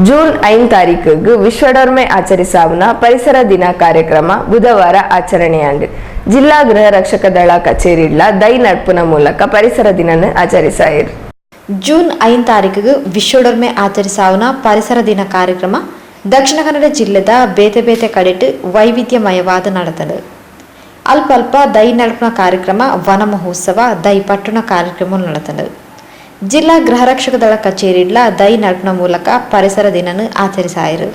June 5 ತಾರೀಕಿಗೆ ವಿಶ್ವಡೊರ್ಮೆ ಆಚರಿಸಾವುನ ಪರಿಸರ ದಿನ ಕಾರ್ಯಕ್ರಮ ಬುಧವಾರ ಆಚರಣೆಯಾಂಡು. ಜಿಲ್ಲಾ ಗೃಹ ರಕ್ಷಕ ದಳ ಕಚೇರಿಡ್ಲ ದೈ ನಡ್ಪುನ ಮೂಲಕ ಪರಿಸರ ದಿನನ ಆಚರಿಸಾಯಿರು. ಜೂನ್ 5 ತಾರೀಕಿಗೆ ವಿಶ್ವಡೊರ್ಮೆ ಆಚರಿಸಾವುನ ಪರಿಸರ ದಿನ ಕಾರ್ಯಕ್ರಮ ದಕ್ಷಿಣ ಕನ್ನಡ ಜಿಲ್ಲೆದ ಬೇತೆ ಬೇತೆ ಕಡೆಟ್ ವೈವಿಧ್ಯಮಯವಾದ ನಡತಂಡು. ಅಲ್ಪ ಅಲ್ಪ ದೈ ನಡ್ಪುನ ಕಾರ್ಯಕ್ರಮ, ವನ ಮಹೋತ್ಸವ, ದೈ ಪಟ್ಟುನ ಕಾರ್ಯಕ್ರಮ ನಡತಂಡು. ಜಿಲ್ಲಾ ಗೃಹರಕ್ಷಕ ದಳ ಕಚೇರಿಡ್ಲ ದೈ ನಡ್ಪುನ ಮೂಲಕ ಪರಿಸರ ದಿನನ ಆಚರಿಸಾಯರು.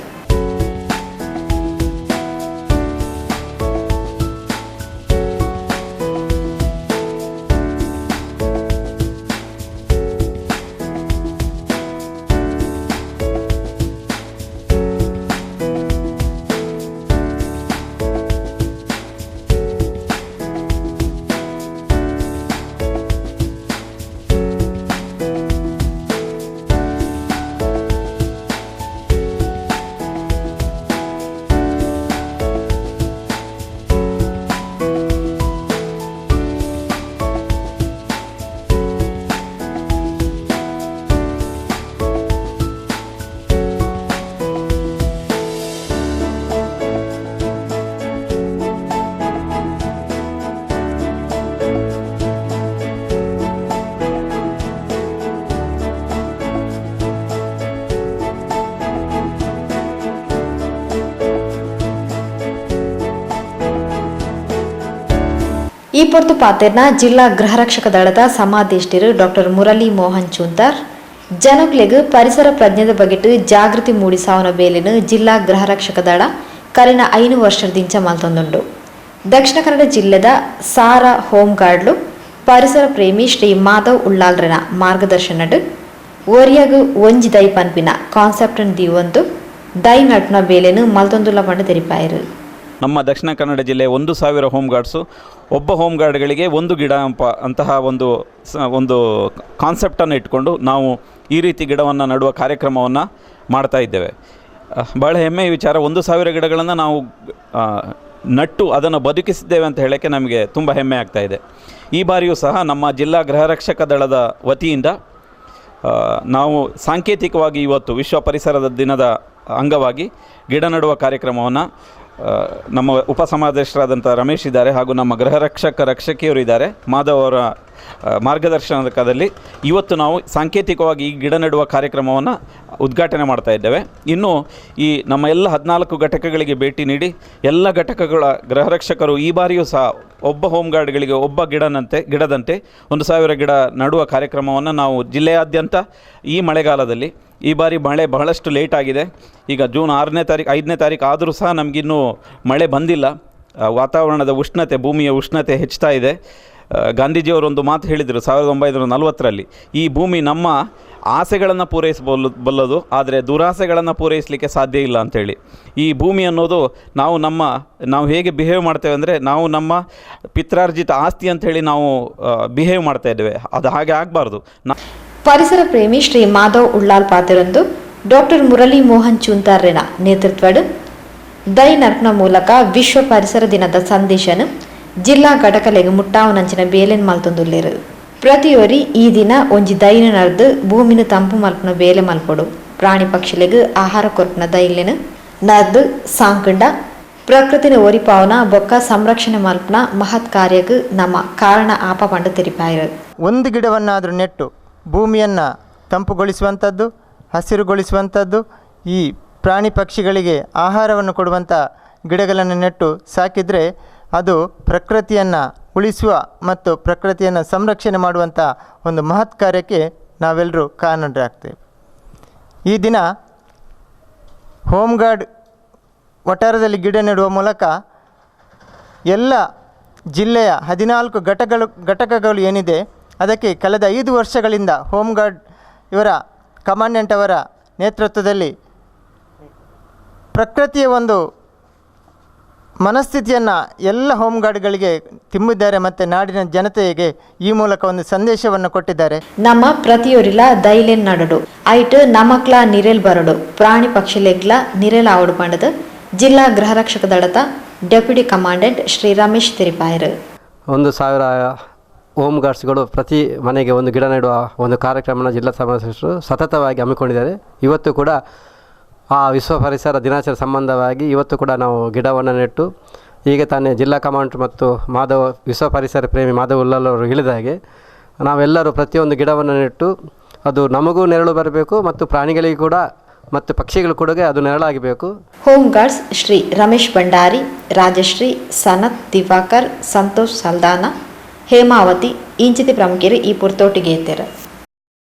ಈ ಪೊರ್ತು ಪಾತೆರ್ನ ಜಿಲ್ಲಾ ಗೃಹರಕ್ಷಕ ದಳದ ಸಮಾದೇಷ್ಟಿರು ಡಾಕ್ಟರ್ ಮುರಳಿ ಮೋಹನ್ ಚೂಂತಾರ್, ಜನಕ್ಲೆಗ್ ಪರಿಸರ ಪ್ರಜ್ಞೆದ ಬಗೆಟ್ ಜಾಗೃತಿ ಮೂಡಿಸಾವನ ಬೇಲೆನು ಜಿಲ್ಲಾ ಗೃಹರಕ್ಷಕ ದಳ ಕರಿನ 5 ವರ್ಷದಿಂಚ ಮಲ್ತೊಂದುಂಡು. ದಕ್ಷಿಣ ಕನ್ನಡ ಜಿಲ್ಲೆದ ಸಾರ ಹೋಮ್ ಗಾರ್ಡ್ಲು ಪರಿಸರ ಪ್ರೇಮಿ ಶ್ರೀ ಮಾಧವ್ ಉಳ್ಳಾಲ್ರನ ಮಾರ್ಗದರ್ಶನಡ್ ಒರಿಯಗು ಒಂಜಿ ದೈ ಪನ್ಪಿನ ಕಾನ್ಸೆಪ್ಟ್ ದೀವೊಂದು ದೈ ನಟ್ನ ಬೇಲೆನು ಮಲ್ತೊಂದುಲ್ಲ ಪಂಡ ತೆರಿಪಾಯರು. ನಮ್ಮ ದಕ್ಷಿಣ ಕನ್ನಡ ಜಿಲ್ಲೆ 1000 ಹೋಮ್ ಗಾರ್ಡ್ಸು, ಒಬ್ಬ ಹೋಮ್ ಗಾರ್ಡ್ಗಳಿಗೆ ಒಂದು ಗಿಡ ಅಂತಹ ಒಂದು ಒಂದು ಕಾನ್ಸೆಪ್ಟನ್ನು ಇಟ್ಕೊಂಡು ನಾವು ಈ ರೀತಿ ಗಿಡವನ್ನು ನಡುವ ಕಾರ್ಯಕ್ರಮವನ್ನು ಮಾಡ್ತಾ ಇದ್ದೇವೆ. ಭಾಳ ಹೆಮ್ಮೆಯ ವಿಚಾರ, 1000 ಗಿಡಗಳನ್ನು ನಾವು ನಟ್ಟು ಅದನ್ನು ಬದುಕಿಸಿದ್ದೇವೆ ಅಂತ ಹೇಳೋಕ್ಕೆ ನಮಗೆ ತುಂಬ ಹೆಮ್ಮೆ ಆಗ್ತಾಯಿದೆ. ಈ ಬಾರಿಯೂ ಸಹ ನಮ್ಮ ಜಿಲ್ಲಾ ಗೃಹರಕ್ಷಕ ದಳದ ವತಿಯಿಂದ ನಾವು ಸಾಂಕೇತಿಕವಾಗಿ ಇವತ್ತು ವಿಶ್ವ ಪರಿಸರದ ದಿನದ ಅಂಗವಾಗಿ ಗಿಡ ನೆಡುವ ಕಾರ್ಯಕ್ರಮವನ್ನು ನಮ್ಮ ಉಪಸಮಾದೇಶರಾದಂಥ ರಮೇಶ್ ಇದ್ದಾರೆ ಹಾಗೂ ನಮ್ಮ ಗೃಹರಕ್ಷಕ ರಕ್ಷಕಿಯರು ಇದ್ದಾರೆ, ಮಾಧವ್ ಅವರ ಮಾರ್ಗದರ್ಶನದಲ್ಲಿ ಇವತ್ತು ನಾವು ಸಾಂಕೇತಿಕವಾಗಿ ಈ ಗಿಡ ನೆಡುವ ಕಾರ್ಯಕ್ರಮವನ್ನು ಉದ್ಘಾಟನೆ ಮಾಡ್ತಾ ಇದ್ದೇವೆ. ಇನ್ನು ಈ ನಮ್ಮ ಎಲ್ಲ 14 ಘಟಕಗಳಿಗೆ ಭೇಟಿ ನೀಡಿ ಎಲ್ಲ ಘಟಕಗಳ ಗೃಹರಕ್ಷಕರು ಈ ಬಾರಿಯೂ ಸಹ ಒಬ್ಬ ಹೋಮ್ ಗಾರ್ಡ್ಗಳಿಗೆ ಒಬ್ಬ ಗಿಡದಂತೆ 1000 ಗಿಡ ನೆಡುವ ಕಾರ್ಯಕ್ರಮವನ್ನು ನಾವು ಜಿಲ್ಲೆಯಾದ್ಯಂತ ಈ ಮಳೆಗಾಲದಲ್ಲಿ, ಈ ಬಾರಿ ಮಳೆ ಬಹಳಷ್ಟು ಲೇಟ್ ಆಗಿದೆ. ಈಗ ಜೂನ್ 6ನೇ ತಾರೀಕು 5ನೇ ತಾರೀಕು ಆದರೂ ಸಹ ನಮಗಿನ್ನೂ ಮಳೆ ಬಂದಿಲ್ಲ. ವಾತಾವರಣದ ಉಷ್ಣತೆ, ಭೂಮಿಯ ಉಷ್ಣತೆ ಹೆಚ್ಚುತ್ತಾ ಇದೆ. ಗಾಂಧೀಜಿಯವರೊಂದು ಮಾತು ಹೇಳಿದರು 1940ರಲ್ಲಿ, ಈ ಭೂಮಿ ನಮ್ಮ ಆಸೆಗಳನ್ನು ಪೂರೈಸಬಲ್ಲದು, ಆದರೆ ದುರಾಸೆಗಳನ್ನು ಪೂರೈಸಲಿಕ್ಕೆ ಸಾಧ್ಯ ಇಲ್ಲ ಅಂಥೇಳಿ. ಈ ಭೂಮಿ ಅನ್ನೋದು ನಾವು ಹೇಗೆ ಬಿಹೇವ್ ಮಾಡ್ತೇವೆ ಅಂದರೆ, ನಾವು ನಮ್ಮ ಪಿತ್ರಾರ್ಜಿತ ಆಸ್ತಿ ಅಂಥೇಳಿ ನಾವು ಬಿಹೇವ್ ಮಾಡ್ತಾ ಇದ್ದೇವೆ. ಅದು ಹಾಗೆ ಆಗಬಾರ್ದು. ಪರಿಸರ ಪ್ರೇಮಿ ಶ್ರೀ ಮಾಧವ್ ಉಳ್ಳಾಲ್ ಪಾತೆರೊಂದು ಡಾಕ್ಟರ್ ಮುರಳಿ ಮೋಹನ್ ಚೂಂತಾರ್ರೆನ ನೇತೃತ್ವಡ್ ದೈ ನರ್ಪನ ಮೂಲಕ ವಿಶ್ವ ಪರಿಸರ ದಿನದ ಸಂದೇಶನ ಜಿಲ್ಲಾ ಘಟಕಲೆಗ್ ಮುಟ್ಟಾವನಂಚಿನ ಬೇಲೆನ್ ಮಲ್ತೊಂದುಲ್ಲೆರ್. ಪ್ರತಿಯೊರಿ ಈ ದಿನ ಒಂಜಿ ದೈನ ನರ್ದು ಭೂಮಿನ ತಂಪು ಮಲ್ಪನ ಬೇಲೆ ಮಲ್ಪೊಡು. ಪ್ರಾಣಿ ಪಕ್ಷಿಲೆಗ್ ಆಹಾರ ಕೊರ್ಪುನ ದೈಲೆನ್ ನರ್ದು ಸಾಂಕಂಡ ಪ್ರಕೃತಿನ ಒರಿಪಾವನ ಬೊಕ್ಕ ಸಂರಕ್ಷಣೆ ಮಲ್ಪನ ಮಹತ್ ಕಾರ್ಯಗ್ ನಮ್ಮ ಕಾರಣ ಆಪ ಪಂಡ ತೆರಿಪಾಯರು. ಒಂದು ಗಿಡವನ್ನಾದರೂ ನೆಟ್ಟು ಭೂಮಿಯನ್ನು ತಂಪುಗೊಳಿಸುವಂಥದ್ದು, ಹಸಿರುಗೊಳಿಸುವಂಥದ್ದು, ಈ ಪ್ರಾಣಿ ಪಕ್ಷಿಗಳಿಗೆ ಆಹಾರವನ್ನು ಕೊಡುವಂಥ ಗಿಡಗಳನ್ನು ನೆಟ್ಟು ಸಾಕಿದರೆ ಅದು ಪ್ರಕೃತಿಯನ್ನು ಉಳಿಸುವ ಮತ್ತು ಪ್ರಕೃತಿಯನ್ನು ಸಂರಕ್ಷಣೆ ಮಾಡುವಂಥ ಒಂದು ಮಹತ್ ಕಾರ್ಯಕ್ಕೆ ನಾವೆಲ್ಲರೂ ಕಾರಣರಾಗ್ತೇವೆ. ಈ ದಿನ ಹೋಮ್ ಗಾರ್ಡ್ ವಠಾರದಲ್ಲಿ ಗಿಡ ನೆಡುವ ಮೂಲಕ ಎಲ್ಲ ಜಿಲ್ಲೆಯ 14 ಘಟಕಗಳು ಏನಿದೆ ಅದಕ್ಕೆ ಕಳೆದ 5 ವರ್ಷಗಳಿಂದ ಹೋಮ್ ಗಾರ್ಡ್ ಇವರ ಕಮಾಂಡೆಂಟ್ ಅವರ ನೇತೃತ್ವದಲ್ಲಿ ಪ್ರಕೃತಿಯ ಒಂದು ಮನಸ್ಥಿತಿಯನ್ನು ಎಲ್ಲ ಹೋಮ್ ಗಾರ್ಡ್ಗಳಿಗೆ ತುಂಬಿದ್ದಾರೆ ಮತ್ತು ನಾಡಿನ ಜನತೆಗೆ ಈ ಮೂಲಕ ಒಂದು ಸಂದೇಶವನ್ನು ಕೊಟ್ಟಿದ್ದಾರೆ. ನಮ್ಮ ಪ್ರತಿಯೊರಿಲ ದೈಲೆನ್ ನಡಡು ಐಟ್ ನಮಕ್ಲ ನಿರೆಲ್ ಬರಡು ಪ್ರಾಣಿ ಪಕ್ಷಿಲೆಗ್ಲ ನಿರೆಲ್ ಆವಡು ಪಂಡದ ಜಿಲ್ಲಾ ಗೃಹರಕ್ಷಕ ದಳದ ಡೆಪ್ಯೂಟಿ ಕಮಾಂಡೆಂಟ್ ಶ್ರೀ ರಮೇಶ್ ತಿರಿಪಾಯರು. 1000 ಹೋಮ್ ಗಾರ್ಡ್ಸ್ಗಳು ಪ್ರತಿ ಮನೆಗೆ ಒಂದು ಗಿಡ ನೆಡುವ ಒಂದು ಕಾರ್ಯಕ್ರಮನ ಜಿಲ್ಲಾ ಸಮಾಜ ಸತತವಾಗಿ ಹಮ್ಮಿಕೊಂಡಿದ್ದಾರೆ. ಇವತ್ತು ಕೂಡ ಆ ವಿಶ್ವ ಪರಿಸರ ದಿನಾಚರಣೆ ಸಂಬಂಧವಾಗಿ ಇವತ್ತು ಕೂಡ ನಾವು ಗಿಡವನ್ನು ನೆಟ್ಟು, ಈಗ ತಾನೇ ಜಿಲ್ಲಾ ಕಮಾಂಡರ್ ಮತ್ತು ಮಾಧವ ವಿಶ್ವ ಪರಿಸರ ಪ್ರೇಮಿ ಮಾಧವ ಉಲ್ಲಾಲ್ ಅವರು ಹೇಳಿದ ಹಾಗೆ ನಾವೆಲ್ಲರೂ ಪ್ರತಿಯೊಂದು ಗಿಡವನ್ನು ನೆಟ್ಟು ಅದು ನಮಗೂ ನೆರಳು ಬರಬೇಕು ಮತ್ತು ಪ್ರಾಣಿಗಳಿಗೂ ಕೂಡ ಮತ್ತು ಪಕ್ಷಿಗಳು ಕೂಡ ಅದು ನೆರಳಾಗಬೇಕು. ಹೋಂಗಾರ್ಡ್ಸ್ ಶ್ರೀ ರಮೇಶ್ ಭಂಡಾರಿ, ರಾಜಶ್ರೀ, ಸನತ್, ದಿವಾಕರ್, ಸಂತೋಷ್ ಸಲ್ದಾನ, ಹೇಮಾವತಿ ಇಂಚಿತಿ ಪ್ರಮುಖರು ಈ ಪುರ್ತೋಟಿಗೆ ಎತ್ತೆರ್.